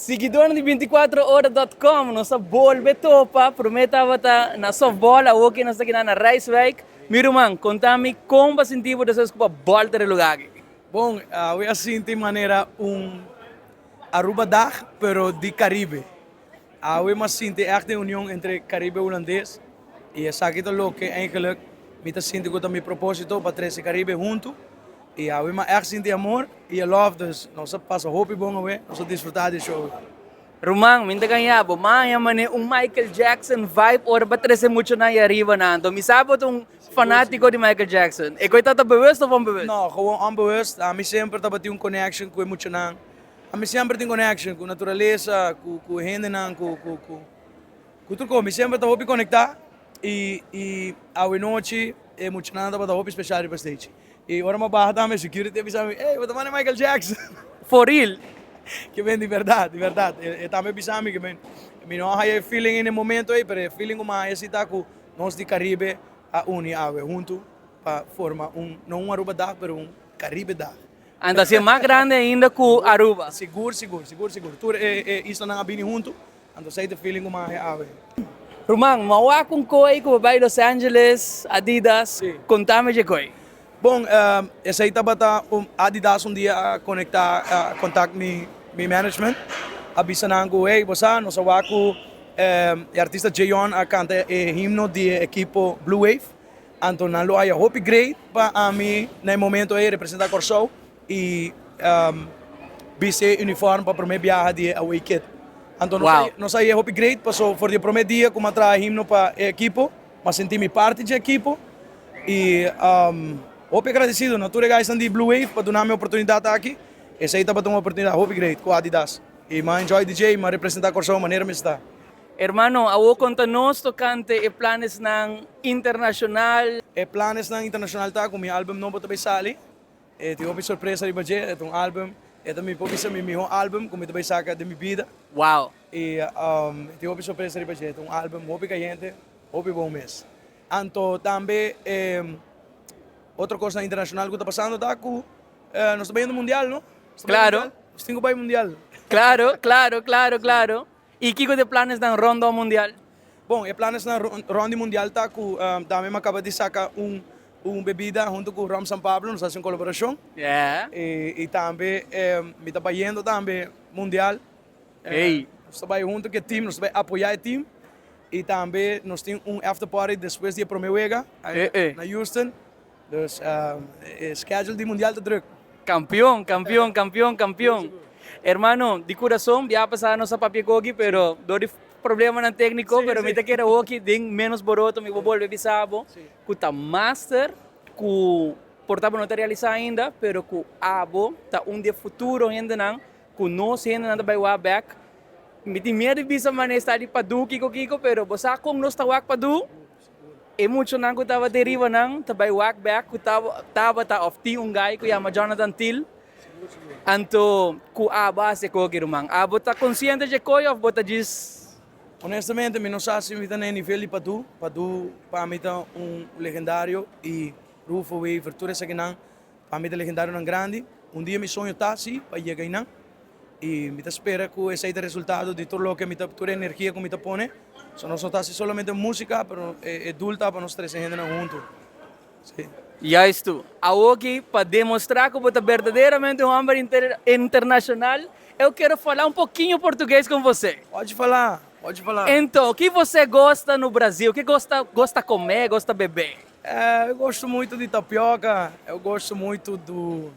Siguidornan di 24ora.com, nos a bolbe topa. Prome tabata na softball, awor ki nos ta kina na Rijswijk. Mi ruman, konta mi kon bo a sinti bo despues ku bo a bolta den e lugar aki? Bon, awe a sinti manera un Aruba dag, pero di Caribe. Awe mi a sinti echt e union entre Caribe Hulandes y esaki ta loke eigenlijk mi ta sinti cu ta mi proposito pa trece Caribe hunto y awe mi a echt sinti amor y e love, dus nos a pasa hopi bon awe, nos a disfruta di e show. Ruman, mi ta gaña bo, maña mane un Michael Jackson vibe ora bo a trece muchanan ahí ariba nan, anto mi sa bo ta un fanatico di Michael Jackson, e koe tabata bewust of onbewust? No, gewoon onbewust, ami semper tabatin un connection cu e muchanan. Ami semper tin connection cu naturalesa, cu cu hendenan, cu cu cu cu tur cos. Mi semper ta hopi conecta y y awe nochi e muchanan tabata hopi special riba stage. Y ora mi a baha tambe security a bisa mi, ey bo ta manda Michael Jackson. For real? Ke ben di berdad, di berdad. E tambe a bisa mi ke ben mi no a haya e feeling en e momento ey, pero e feeling cu mi a haya si ta cu nos di Caribe a uni awe hunto pa forma un, no un Aruba dag, pero un Caribe dag. Anto así mas grande ainda ku Aruba. Sigur, sigur, sigur, sigur. Tur e e islanan a bini huntu, anto esei ta e feeling ku mi a haña awe. Ruman, mi a wak un koi ku bo bai Los Angeles, Adidas, konta mi dje koi. Bon, esei tabata un Adidas un dia a konektá, a kontakt mi mi management, a bisa nan ku, hey, bo sa, nos a wak ku e artista Jeon a kanta e himno di e ekipo Blue Wave. Anto nan lo haya hopi great pa ami na e momento ei representa Kòrsou i bisti e uniform pa prome biaha di e away kit. Anto nos a haya hopi great paso for di e prome dia ku mi a traha himno pa e ekipo, mi a sinti mi parti dje ekipo i hopi agradesido na tur e guysnan di Blue Wave pa duna mi e oportunidat aki. Esei tabata un oportunidat hopi great ku Adidas i mi a enjoy di dje i mi a representa Kòrsou manera mi sta. Hermano, awor konta nos tokante e planesnan internashonal. E planesnan internashonal ta ku mi album nobo ta bay sali. E tin hopi sorpresa riba dje. E ta un album, e ta mi por bisa mi miho album ku mi ta bay saka den mi bida. Wow! I e tin hopi sorpresa riba dje. E ta un album hopi kayente, hopi bon mes. Anto tambe e otro kosnan internashonal ku ta pasando ta ku nos ta bayendo mundial, no? Claro. Nos tin ku bay mundial. Claro, claro, claro, claro. I kiko ta e planesnan rondó mundial? Bon, e planesnan rond di mundial ta ku tambe mi a kaba di saka un un bebida huntu ku Rom San Pablo, nos a hasi un kolaborashon. I tambe mi ta bayendo tambe mundial. Nos ta bai huntu ku e team, nos ta bai apoyá e team. I tambe nos tin un after party despues di e promé wega na Houston. Dus e schedule di mundial ta druk. Campeon, campeon, campeon, campeon. Hermano, di curason, bia pasa nos a papia koki, pero door di problemanan tecnico, pero mi ta kere hoki den menos boroto, mi por bolbe bisa bo cu ta master cu por ta bo no ta realisa ainda, pero cu abo ta un di e futuro hendenan cu nos hendenan ta bay wak bek. Mi tin miedo di bisa manera esta di Padu kiko kiko, pero bo sa con nos ta wak Padu? E muchanan ku tabata e riba nan ta bai wak bek ku tabata of tin un guy ku yama Jonathan Thiel. Anto ku abo a hasi e koki ruman? Abo ta konsiente dje koy of bo ta djis? Honestamente mi no sa si mi ta na e nivel di Padu. Padu pa mi ta un legendario y Rufo Wever tur esakinan pa mi ta legendarionan grandi. Un dia mi soño ta si pa yega einan. Y mi ta spera cu esey ta resultado di tur loke mi ta, tur e energia cu mi ta pone. So nos no ta haci solamente musica, pero e doel ta pa nos trece hendenan hunto. Si. Juist. Awoki pa demostra cu bo ta berdaderamente un homber internacional, eu quero falar um pouquinho português com você. Pode falar, pode falar. Então, o que você gosta no Brasil? O que gosta, gosta comer, gosta beber? Eu gosto muito de tapioca, eu gosto muito do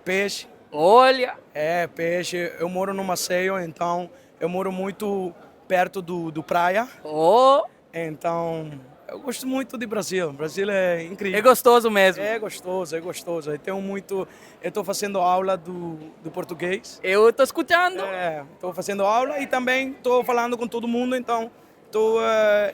Peixe. Olha! É, peixe. Eu moro no Maceió, então eu moro muito perto do, do praia. Oh! Então, eu gosto muito de Brasil. Brasil é incrível. É gostoso mesmo. É gostoso, é gostoso. Eu tenho muito. Eu estou fazendo aula do, do português. Eu estou escutando. É, estou fazendo aula e também estou falando com todo mundo, então estou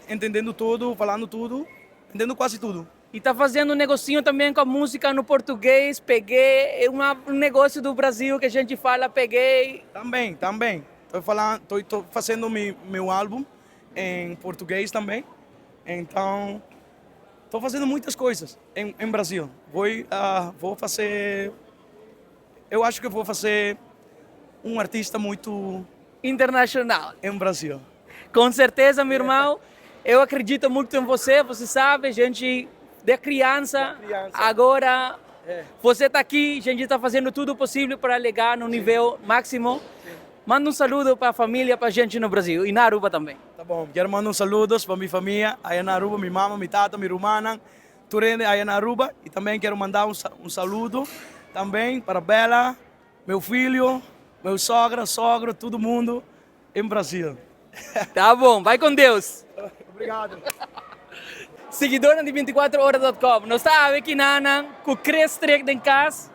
entendendo tudo, falando tudo, entendendo quase tudo. E ta fazendo um negocinho também com a música no português, peguei, é uma, um negócio do Brasil que a gente fala peguei. Também, também. Tô falando, tô, tô fazendo mi, meu álbum em português também. Então, tô fazendo muitas coisas em, em Brasil. Vou, uh, vou fazer, eu acho que vou fazer un artista muito Internacional. Em Brasil. Com certeza, meu irmão. Eu acredito muito em você, você sabe, a gente de criança, De criança. Agora É. você está aqui, a gente está fazendo tudo possível para llegar no nível máximo. Manda un saludo pa e famia, pa e gente na Brasil y na Aruba tambe. Ta bon, kier manda un saludo pa mi famia, aya na Aruba, mi mama, mi tata, mi rumannan, tur hende aya na Aruba. Y tambe kier manda un saludo tambe pa Bela, mi yiu, mi sogra, sogro, tur mundo na Brasil. Ta bon, bay cu Dios. Obrigado. Siguidor di 24ora.com, nos ta aki na cu Chris Strick den cas.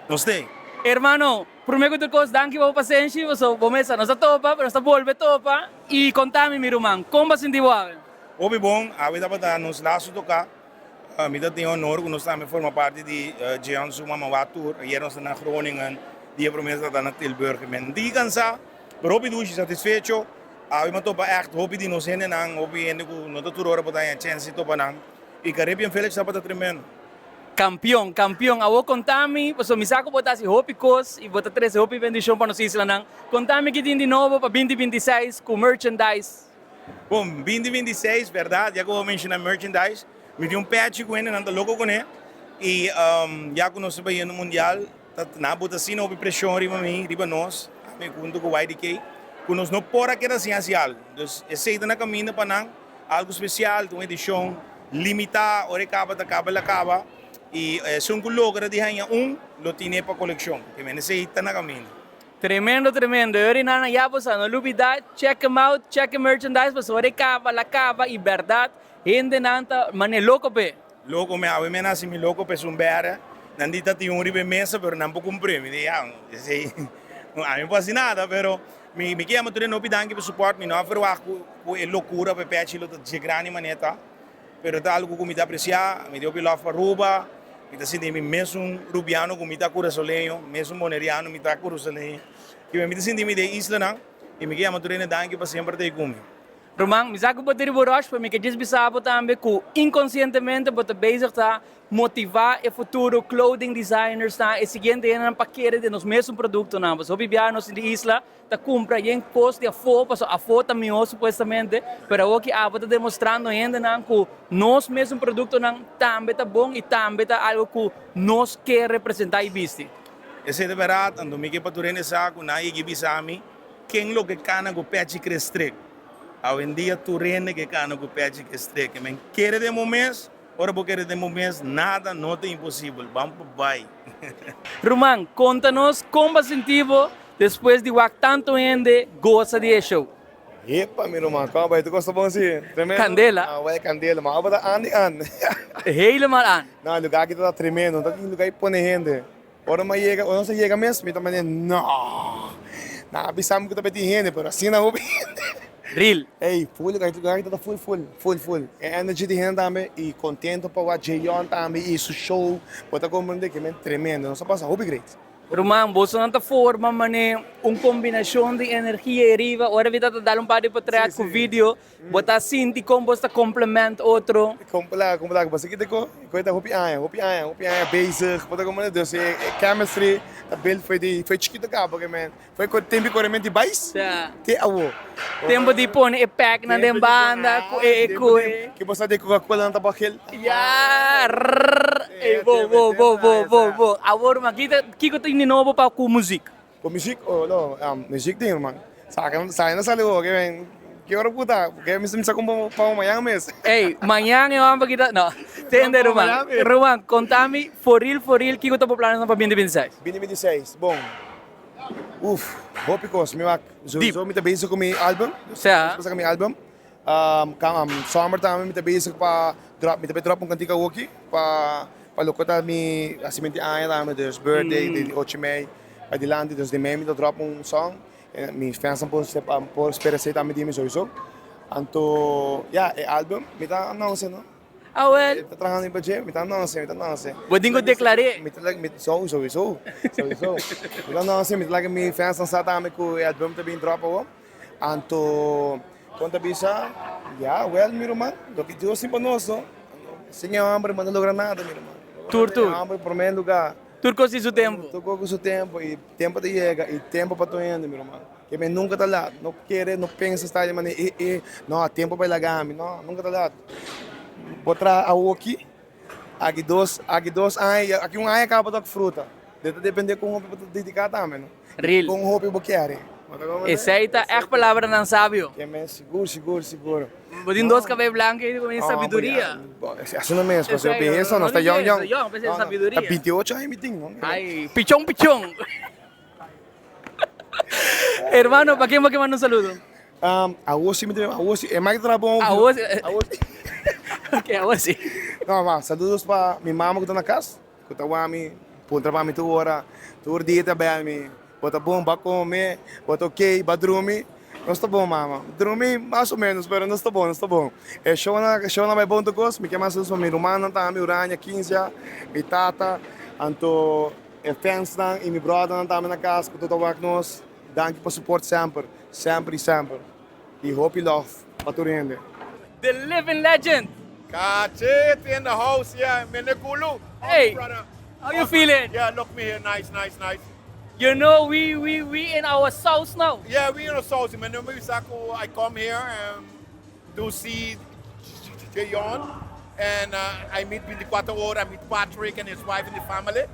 Gostei. Hermano, prome cu tur cos, danki pa e pasenshi, bo cuminsa, nos a topa, nos a bolbe topa y conta mi, mi ruman, con bo a sinti awe? Hopi bon, awe tabata nos laatste toca. Mi tin honor cu nos tambe forma parti di Jeon su Mama Wa Tour. Ayera nos ta na Groningen, dia prome ta na Tilburg. Men di cansa, pero hopi dushi, satisfecho. Awe m'a topa echt hopi di nos hendenan, hopi hende cu no ta tur ora por tin chance topa nan. Y Caribbean Village tabata tremendo. Campeon, campeon. Awo conta mi, paso mi sa cu bo ta haci hopi cos y bo ta trece hopi bendicion pa nos islanan. Conta mi kico tin di nobo pa 2026 cu merchandise. Bon, 2026, berdad, ya cu bo a menciona merchandise, mi tin un patch cu nan ta loco cu ne, y ya cu nos ta bayendo mundial, ta na asina hopi presion riba mi, riba nos, ami hunto cu YDK, cu nos no por a keda sin haci algo. Dus, esey ta na caminda pa nan, algo special, un edicion limita, ora caba, ta caba, el a caba, y esun cu logra di haña un, lo tin pa coleccion, kiermen esey ta na caminda. Tremendo, tremendo. Y nana, ya bo no lubida, check them out, check the merchandise, paso ora caba, el a caba y berdad, hendenan ta mane loco pe. Loco mi awe me nasi mi loco pe un bere. Nan di ta tin un riba mesa, pero nan por cumpra. Mi di, ja, si, ami no por nada, pero mi kier yama tur hopi danki pa support, mi no a verwacht cu e locura pa patch lo ta grandi manera. Pero ta algo cu mi ta aprecia, mi tin hopi love pa Aruba, mi ta sinti mi mesun rubiano cu mi ta curasoleño, mesun boneriano mi ta curasoleño. Y mi ta sinti mi di islanan, y mi kier yama tur danki pa semper ta cu mi. Ruman, mi sa cu bo ta riba rush, pero mi kier bisa bo tambe cu inconscientemente bo ta bezig ta motiva e futuro clothing designers ta e siguiente nan pa kere den nos mesun productonan. Paso hopi biaha nos di isla ta cumpra yen cos di afo, paso afo ta miho supuestamente, pero awor cu abo ta demostrando hendenan cu nos mesun productonan tambe ta bon y tambe ta algo cu nos kier representa y bisti. Esey ta berdad, anto mi kier pa tur hende sa cu nan yega bisa mi ken lo ke cana cu patch Chris Strick. Awendia tur hende ke cana cu patch Chris Strick. Men kere den bo mes, ora bo kere den bo mes, nada no ta imposibel. Ban pa bay. Ruman, conta nos con bo a sinti bo despues di wak tanto hende goza di e show. Epa, mi ruman, con bay? Tur cos ta bon si? Tremendo. Candela. Ah, way candela, maar abo ta aan di aan. Helemaal aan. No, lugar aki ta tremendo, no ta tin lugar pone hende. Ora mi yega, ora nos yega mes, mi ta mane, no. Na avisamos cu ta tin hende, pero asina hopi hende. Real. Ey, full lugar, lugar aki ta full, full, full, full. E energy di hende tambe y contento pa wak Jayon tambe y su show. Bo ta comprende cu tremendo, nos a pasa hopi great. Ruman, bo nan ta forma mane un combinacion di energia ariba. Ora mi ta dal un par di portret cu video, bo ta sinti con bo ta complement otro. Compla, compla, bo kita ko, ko ta hopi aña, hopi aña, hopi aña bezig, bo ta comprende dus e chemistry ta build for di for chikito caba ke man. Foi ko tempo corremento bais. Te awo. Tempo di pone e pack na den banda ku e ku e. Ki bo sa di Coca-Cola na tabakil. Ja. Ey, bo bo bo bo bo bo. Awor ma kita kiko tin di nobo pa ku muziek? Ku muziek, oh no, muziek tin man. Saka, sa na sali ke men. Ki ora puta? Ke mi sa como pa mañan mes. Ey, mañan e vamos kita no. Tende ruman. Ruman, conta mi for real, for real, kiko ta bo planes pa 2026? 2026, bon. Uf, hopi cos. Mi wak, sowieso mi ta bezig cu mi album. Sea. Mi mi album. Summer tambe mi ta bezig pa drop, mi ta drop un cantica hoki pa loke ta mi nacimento aña tambe, dus birthday di 8 mei pa dilanti, dus di mei mi ta drop un song. Mi fans por spera esey tambe di mi sowieso. Anto, ja, e album mi ta announce, no? Ah, wel. Mi ta trahando riba dje, mi ta announce, mi ta announce. Bo tin cu declare. Mi ta mi so, sowieso, sowieso. Mi ta announce, mi ta laga mi fans sa tambe cu e album ta bin drop awo. Anto, con ta bisa, ja, wel, mi ruman, loke Dios tin pa nos, no? Sin e homber, no logra nada, mi ruman. Tur, tur. E homber, prome lugar. Tur kos tin su tempu. Tur kos ku su tempu i tempu ta yega i tempu pa tur hende mi ruman. Ke men nunka ta lat. No kere, no pensa sta di manera e e no tempu pa e laga mi. No, nunka ta lat. Bo traha awoki, aki dos aki dos aña, aki un aña kaba bo tok fruta. De ta depende kon hopi bo ta dediká tambe no. Real. Kon hopi bo kere. Esei ta ègt palabranan sabio. Ke men sigur sigur sigur. Bo tin dos kabei blanku i ku sabiduria. Asina mes, pasobra bihesa nos ta yòn yòn. Ta binti ocho aña mi tin. Ai, pichon pichon. Hermano, pa ken bo ke manda un saludo? Awo si mi ta, awo si, e mai ta traha bon. Awo si. Ok, awo si. No, ma saludos pa mi mama ku ta na kas, ku ta wak mi, puntra pa mi tur ora, tur dia ta bel mi. Bo ta bon, bo a come, bo ta ok, bo a drumi? Nos ta bon mama. Drumi mas o menos, pero nos ta bon, nos ta bon. E shownan, e shownan bai bon tur cos. Mi ke mas saludos pa mi rumannan tambe, Urania, Kinzia, mi tata, anto e fansnan y mi brothernan tambe na cas cu tur ta wak nos. Danki pa support semper, semper y semper. Y hopi love pa tur hende. The living legend. Cachete in the house, yeah. Mene Gulu. Hey, brother. How you feeling? Yeah, look me here. Nice, nice, nice. You know, we in our sauce now. Yeah, we in the sauce. Man, I come here to see Jayon and I meet 24 Ora, I meet Patrick and his wife and the family.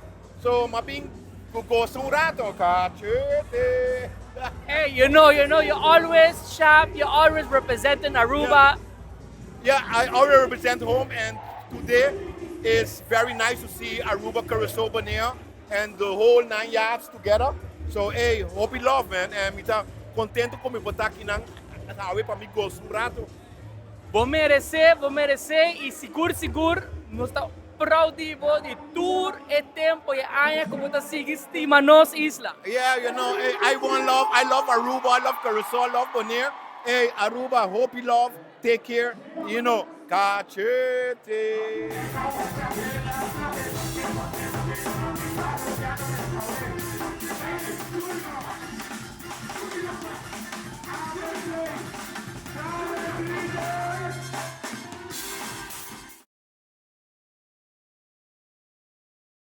So, m'a bin gosa un rato, cachete. Hey, you know, you're always sharp, you're always representing Aruba. Yeah, I already represent home, and today is very nice to see Aruba, Curacao, Bonaire, and the whole nine yards together. So, hey, hopi love, man. And mi ta contento cu mi por ta aki nan, awe pa mi gosa un rato. Bo merece, bo merece y sigur sigur nos ta proud di bo di tur e tempo y aña cu bo ta sigui stima nos isla. Yeah, hey, I want love. I love Aruba, I love Curacao, I love Bonaire. Hey, Aruba, hopi love. Take care. Cachete.